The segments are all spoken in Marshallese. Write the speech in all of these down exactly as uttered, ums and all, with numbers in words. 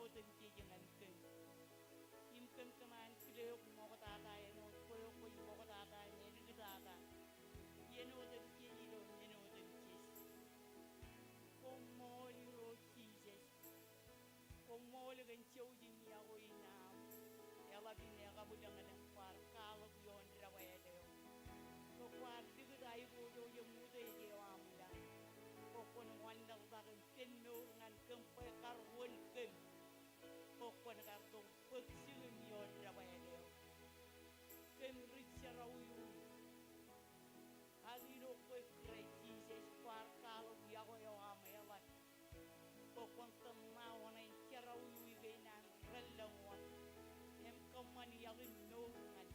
otemjej ñan kōm. Im kōm kōṃṃan kile eok ṃoktata āinwōt bwe eok kwōj ṃoktata im āliktata iien otemjej ilo men otemjej. Koṃṃool Irooj Jisōs. Koṃṃool kōn jouj im iọkwe in aṃ eḷap im ekabwilōñlōñ kwaar kwaḷọk ioon debwāāl eo. Bwe kwaar likūt aiboojoj im utiej eo aṃ ilañ. Bwe kwōn wanlaḷtak im kōn mour ñan kōm bwe kar wōn kōm. Bwe kwōn kar tok bōk jikūṃ ioon debwāāl eo. Kōm ri jerọwiwi. Ak ilo kwe Kraist Jisōs kwaar kwaḷọk iọkwe eo aṃ eḷap. Bwe kwōn tōn ṇa oṇān jerọwiwi kein an relōñ wōt im kōṃṃan iaḷ in mour ñan kōm.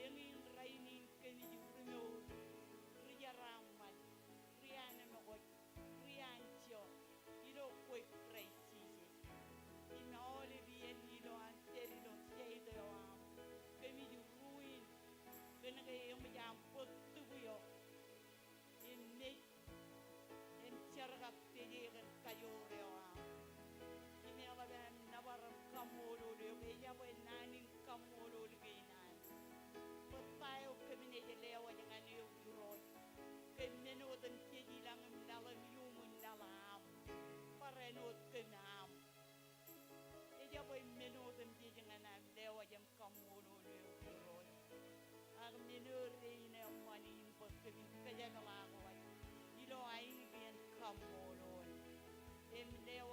Eñin rainin kōmij ri mour, ri jeraaṃṃan, ri anmokaj, ri anjọ ilo kwe Kraist Jisōs. Im aolep iien ilo an dead ilo side eo aṃ, kōmij ruin kōn ke eṃōj aṃ bōk tūb eo im mej im jerkakpeje kōn kajoor eo aṃ. Im eḷap am nōbar im kaṃṃoolol eok, ejabwe naan in kaṃṃoolol kein an. Bwe ta eo kōm naaj lewōj ñan eok Irooj. Kōm men otemjej ilañ im laḷ im iuṃwin laḷ aṃ. Barāinwōt kōm aṃ. Ejabwe men otemjej ñan am lewōj im kaṃṃoolol eok Irooj. Ak men eo rein eṃṃan in bwe kōmin kōjepḷaak wōj ilo ainikien kaṃṃoolol. Im lewōj